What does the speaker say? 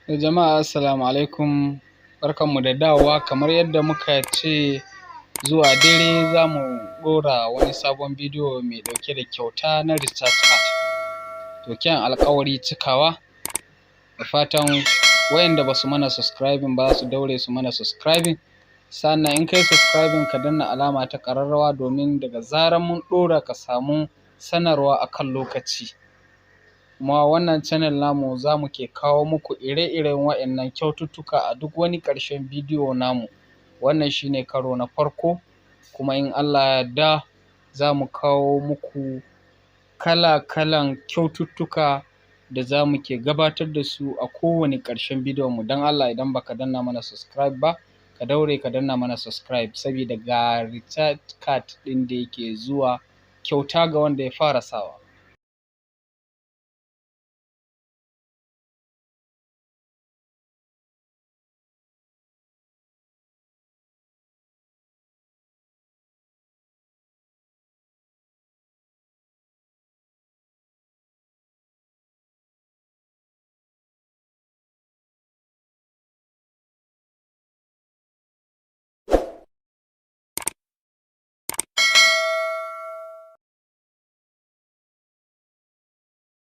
Jama'a, assalamu alaikum, barkanmu da dawowa. Kamar yadda muka ce, zuwa dare za mu ɗora wani sabon bidiyo mai ɗauke da kyauta na recharge card. To, kyan alƙawari cikawa. Da fatan wayanda ba su mana subscribing ba su daure su mana subscribing, sannan in kai subscribing ka danna alama ta ƙararrawa domin daga zarar mun ɗora ka samu sanarwa a kan lokaci. Kuma wannan channel namu za mu ke kawo muku ire-iren waɗannan kyaututtuka a duk wani ƙarshen bidiyo namu. Wannan shi ne karo na farko, kuma in Allah ya yarda za mu kawo muku kala-kalan kyaututtuka da za mu ke gabatar da su a kowane ƙarshen bidiyon mu. Don Allah, idan baka danna mana subscribe ba, ka daure ka danna mana subscribe, sabida ga recharge card ɗin da yake zuwa kyauta ga wanda ya fara sawa.